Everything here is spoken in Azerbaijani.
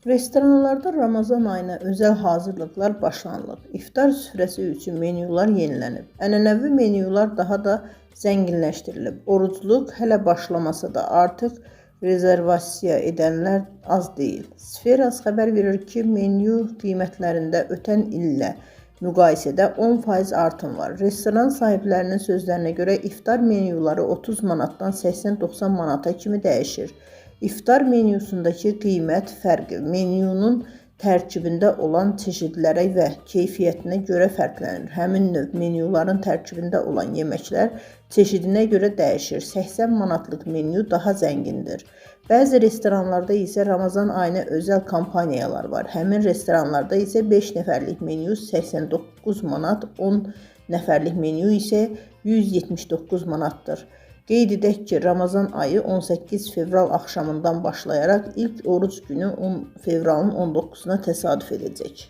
Restoranlarda Ramazan ayına özəl hazırlıqlar başlanılıb. İftar süfrəsi üçün menyular yenilənib. Ənənəvi menyular daha da zənginləşdirilib. Orucluq hələ başlamasa da artıq rezervasiya edənlər az deyil. Sferas xəbər verir ki, menyu qiymətlərində ötən illə müqayisədə 10% artım var. Restoran sahiblərinin sözlərinə görə iftar menyuları 30 manatdan 80-90 manata kimi dəyişir. İftar menyusundakı qiymət fərqi menyunun tərkibində olan çeşidlərə və keyfiyyətinə görə fərqlənir. Həmin növ menyuların tərkibində olan yeməklər çeşidinə görə dəyişir. 80 manatlıq menyu daha zəngindir. Bəzi restoranlarda isə Ramazan ayına özəl kampaniyalar var. Həmin restoranlarda isə 5 nəfərlik menyu 89 manat, 10 nəfərlik menyu isə 179 manatdır. Qeyd edək ki, Ramazan ayı 18 fevral axşamından başlayaraq ilk oruc günü 10 fevralın 19-una təsadüf edəcək.